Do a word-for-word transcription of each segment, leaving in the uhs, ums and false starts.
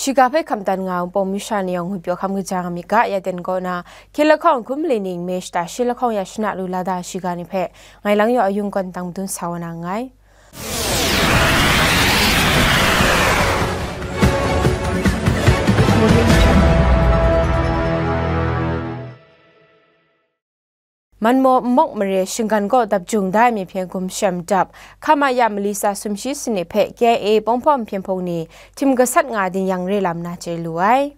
Shiga hpe hkam dan nga ai Wunpawng masha ni yawng ngwi pyaw hkam kaja nga myit ga, ya ten kaw na, hkye lahkawng hkum mali ning, May shata shi lahkawng ya shana lu la da shiga ni hpe, ngai lang yaw ayung kawn tang madun sa wa na nngai. Manmaw nmawk mare shinggan kaw dap jung da ai Myit Hpyen Gumshem Dap, hka ma ya mali tsa sumshi sanit hpe K I A Pawng Hpaw Nhpyen Hpung ni htim gasat nga ding yang re lam na chye lu ai.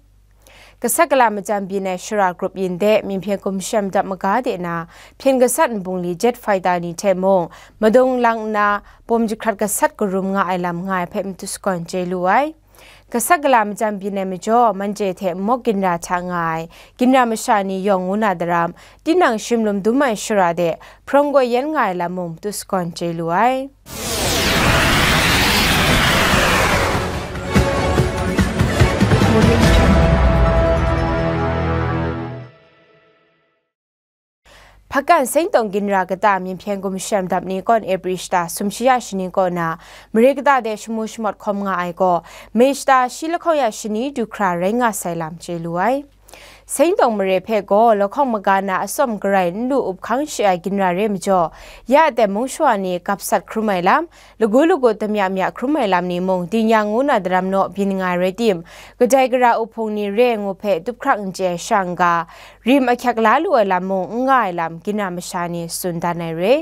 Gasat gala majan byin ai shara grup yin de Myit Hpyen Gumshem Dap maga de na hpyen gasat nbungli jet fighter ni hte mung madung lang nna bawm jahkrat gasat karum nga ai lam nga ai hpe matu sagawn chye lu ai. Gasat gala majan byin ai majaw, Manje hte Mawk ginra hta nga ai ginra masha ni yawng ngu na daram, tinang shim lum dum ai shara de hprawng gaw yen nga ai lam mung matu sagawn chye lu ai. Hpakan Seng tawng ginra kata Myit Hpyen Gumshem Dap ni kawn April shata sumshi ya shani kaw na mare kata de shamu shamawt hkawm nga ai gaw, May shata shi lahkawng ya shani du hkra rai nga sai lam chye lu ai. Seng tawng mare hpe gaw lahkawng maga na atsawm garai n lu up hkang shi ai ginra re majaw, ya aten mung shawa ni gap sat hkrum ai lam, lagu lagu damya mya hkrum ai lam ni mung, din yang ngu na daram naw byin nga ai rai tim, kadai gara uhpung ni re ai ngu hpe dup hkrak n chye ai sha n-ga, rim ahkyak la lu ai lam mung n nga ai lam, ginra masha ni tsun dan ai re.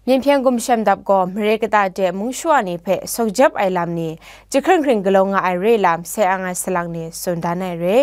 Myit Hpyen Gumshem Dap gaw mare kata de mung shawa ni hpe sawk jep ai lam ni, jahkring hkring galaw nga ai re lam, sai ang ai salang ni tsun dan ai re.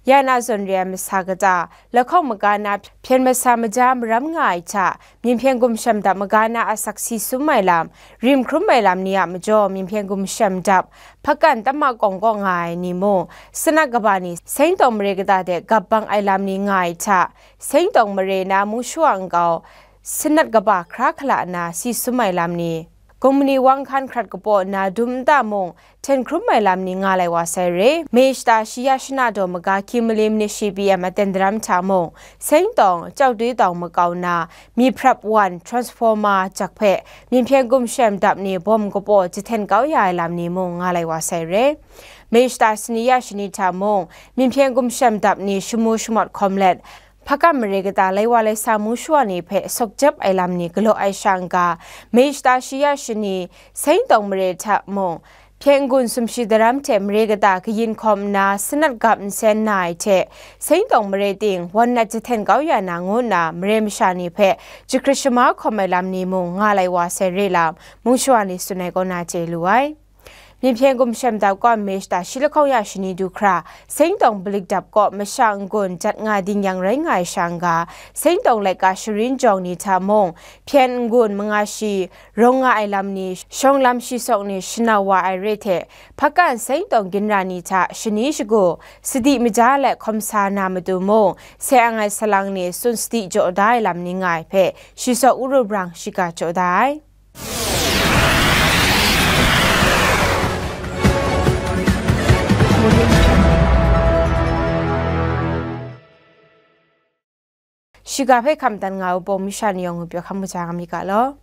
Ya na zawn re ai masa kata, lahkawng maga na hpyen masa maja maram nga ai hta, Myit Hpyen Gumshem Dap maga na asak si sum ai lam, rim hkrum ai lam ni a majaw, Myit Hpyen Gumshem Dap, Hpakan Tama Kawng kaw nga ai ni mung, sanat kaba ni Seng tawng mare kata de gap bang ai lam ni nga ai hta, Seng tawng mare na mung shawa nkau, sanat kaba hkra hkala nna si sum ai lam ni, Gumli wang hkan hkrat kapaw nna dum nta mung, hten hkrum ai lam ni nga lai wa sai re. May shata shi ya shana daw maga hkyi mali manit shi P M aten daram hta mung, Seng tawng, Chyautwi tawng makau na, mi hprap wan, transformer jak hpe, Myit Hpyen Gumshem Dap ni bawm kapaw jahten kau ya ai lam ni mung nga lai wa sai re. May shata sani ya shani hta mung, Myit Hpyen Gumshem Dap ni shamu shamawt hkawm let, Hpakan mare kata lai wa lai sa mung shawa ni hpe sawk jep ai lam ni galaw ai sha n-ga, May shata shi ya shani, Seng tawng mare hta mung, hpyen n-gun sumshi daram hte mare kata kayin hkawm nna, sanat gap nsen na ai hte, Seng tawng mare ting, wan nat jahten kau ya na ngu nna, mare masha ni hpe jahkrit shama hkawm ai lam ni mung nga lai wa sai re lam, mung shawa ni tsun ai kaw na chye lu ai. Myit Hpyen Gumshem Dap kaw May shata shi lahkawng ya shani du hkra, Seng tawng Balik Dap kaw masha n-gun jat nga ding yang rai nga ai sha n-ga, Seng tawng laika sharin jawng ni hta mung, hpyen n-gun manga shi rawng nga ai lam ni, shawng lam shi sawk ni shanau wa ai re hte, Hpakan Seng tawng ginra ni hta shani shagu, sadi maja let hkawm sa na matu mung, sai ang ai salang ni tsun sadi jaw da ai lam ni nga ai hpe, shi sawk Uru Brang shiga jaw da ai. Shiga hpe hkam dan nga ai Wunpawng masha ni yawng ngwi pyaw hkam kaja nga myit ga law.